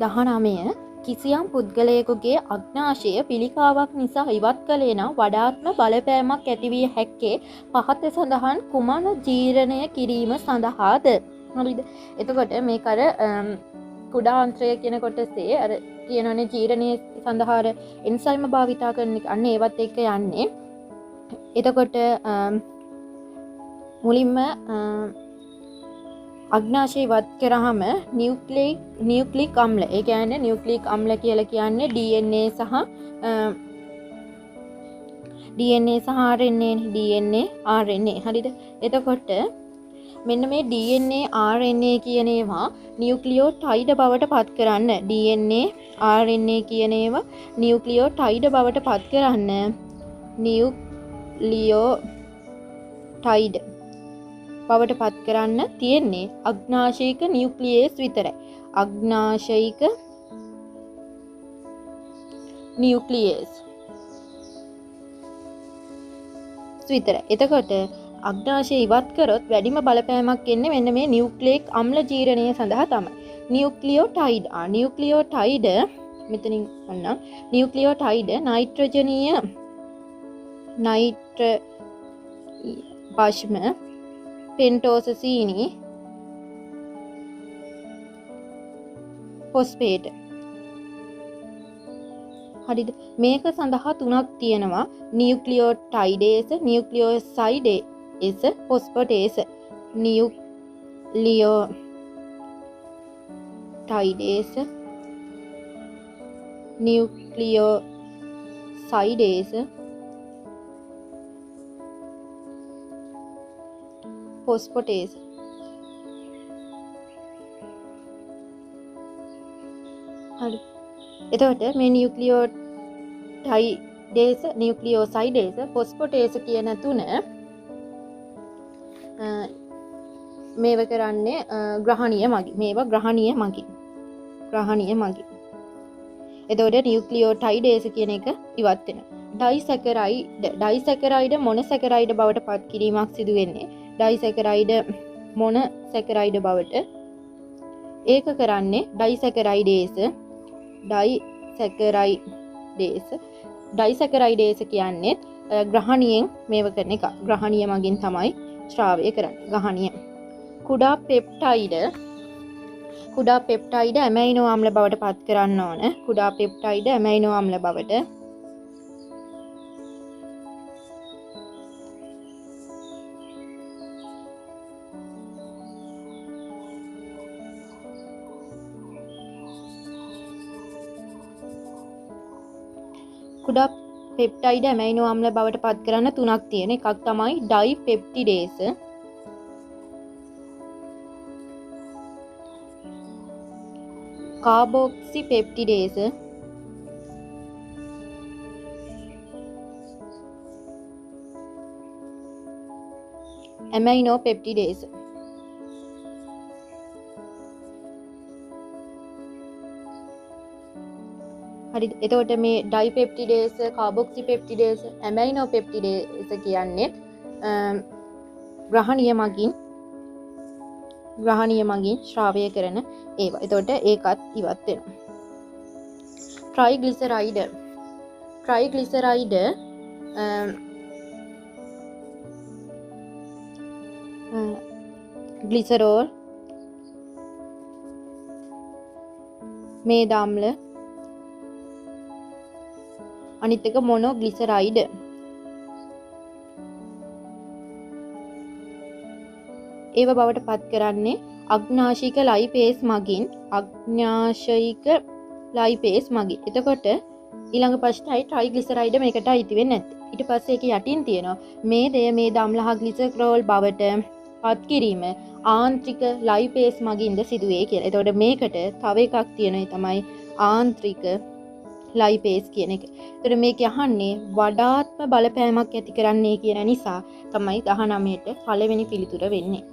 19 කිසියම් පුද්ගලයෙකුගේ අග්නාශය පිළිකාවක් නිසා ඉවත් කළේ නම් වඩාත්ම බලපෑමක් ඇතිවිය හැක්කේ පහත සඳහන් කුමන ජීර්ණය කිරීම සඳහාද? හරිද? එතකොට මේක අර කුඩා අන්ත්‍රය කියන කොටසේ අර කියනවනේ ජීර්ණය සඳහා අර එන්සයිම භාවිතා කරන එක. අන්න ඒවත් එක්ක යන්නේ. එතකොට මුලින්ම අග්නාශය ඉවත් කරාම නියුක්ලික් අම්ල, ඒ කියන්නේ නියුක්ලික් අම්ල කියලා කියන්නේ DNA සහ DNA සහ RNA නේ. DNA RNA. හරිද? එතකොට මෙන්න මේ DNA RNA කියන ඒවා නියුක්ලියෝටයිඩ් බවට පත් කරන්න, DNA RNA කියන ඒවා නියුක්ලියෝටයිඩ් බවට පත් කරන්න, නියුක්ලියෝටයිඩ් බවට පත් කරන්න තියෙන්නේ අග්නාශයික නියුක්ලියේස් විතරයි. අග්නාශයික නියුක්ලියේස් විතරයි. එතකොට අග්නාශය ඉවත් කරොත් වැඩිම බලපෑමක් එන්නේ මෙන්න මේ නියුක්ලියෙක් අම්ල ජීර්ණය සඳහා තමයි. නියුක්ලියෝටයිඩ්, නියුක්ලියෝටයිඩ් මෙතනින් ගන්නම්. නියුක්ලියෝටයිඩ් නයිට්‍රජනීය නයිට්‍ර භස්ම පෙන්ටෝස සීනි ෆොස්ෆේට්. හරිද? මේක සඳහා තුනක් තියෙනවා. නියුක්ලියෝටයිඩේස, නියුක්ලියෝසයිඩේස, ෆොස්ෆටේස. නියුක්ලියෝටයිඩේස, නියුක්ලියෝසයිඩේස, ෆොස්ෆටේස. හරි. එතකොට මේ නියුක්ලියෝටයිඩේස, නියුක්ලියෝසයිඩේස, ෆොස්ෆටේස කියන තුන මේව කරන්නේ ග්‍රහණීය මගින්. මේවා ග්‍රහණීය මගින්. ග්‍රහණීය මගින්. එතකොට නියුක්ලියෝටයිඩේස කියන එක ඉවත් වෙනවා. ඩයිසැකරයිඩ් මොනසැකරයිඩ් බවට පත් කිරීමක් සිදු වෙන්නේ. ඩයිසැකරයිඩ් මොනසැකරයිඩ් බවට. ඒක කරන්නේ ඩයිසැකරයිඩේස, ඩයිසැකරයිඩේස. ඩයිසැකරයිඩේස කියන්නේ ග්‍රහණියෙන් මේව කරන එක. ග්‍රහණිය මගින් තමයි ශ්‍රාවය කරන්නේ. ග්‍රහණිය. කුඩා පෙප්ටයිඩ් ඇමයිනෝ අම්ල බවට පත් කරන්න ඕන. කුඩා පෙප්ටයිඩ් ඇමයිනෝ අම්ල බවට. කුඩා පෙප්ටයිඩ් ඇමයිනෝ අම්ල බවට පත් කරන්න තුනක් තියෙන. එකක් තමයි ඩයිපෙප්ටිඩේස්, කාබොක්සිපෙප්ටිඩේස්, ඇමයිනෝ පෙප්ටිඩේස්. හරිද? එතකොට මේ ඩයිපෙප්ටිඩේස්, කාබොක්සිපෙප්ටිඩේස්, ඇමයිනෝ පෙප්ටිඩේස් කියන්නේ ග්‍රහණීය මගින් ශ්‍රාවය කරන ඒවා. එතකොට ඒකත් ඉවත් වෙනවා. ට්‍රයිග්ලිසරයිඩ් ග්ලිසරෝල් මේද අම්ල, අනිත් එක මොනෝග්ලිසරයිඩ්. ඒව බවට පත් කරන්නේ අග්නාශික ලයිපේස් මගින්, අග්නාශයික ලයිපේස් මගින්. එතකොට ඊළඟ ප්‍රශ්නයි ට්‍රයිග්ලිසරයිඩ් මේකට අයිති වෙන්නේ නැත්තේ. ඊට පස්සේ ඒක යටින් තියෙනවා මේ දෙය මේ දම්ල හා ග්ලිසරෝල් බවට පත් කිරීම ආන්ත්‍රික ලයිපේස් මගින්ද සිදුවේ කියලා. එතකොට මේකට තව එකක් තියෙනවා, ඒ තමයි ආන්ත්‍රික ලයිපේස් කියන එක. එතකොට මේක අහන්නේ වඩාත්ම බලපෑමක් ඇති කරන්නේ කියන නිසා තමයි 19ට පළවෙනි පිළිතුර වෙන්නේ.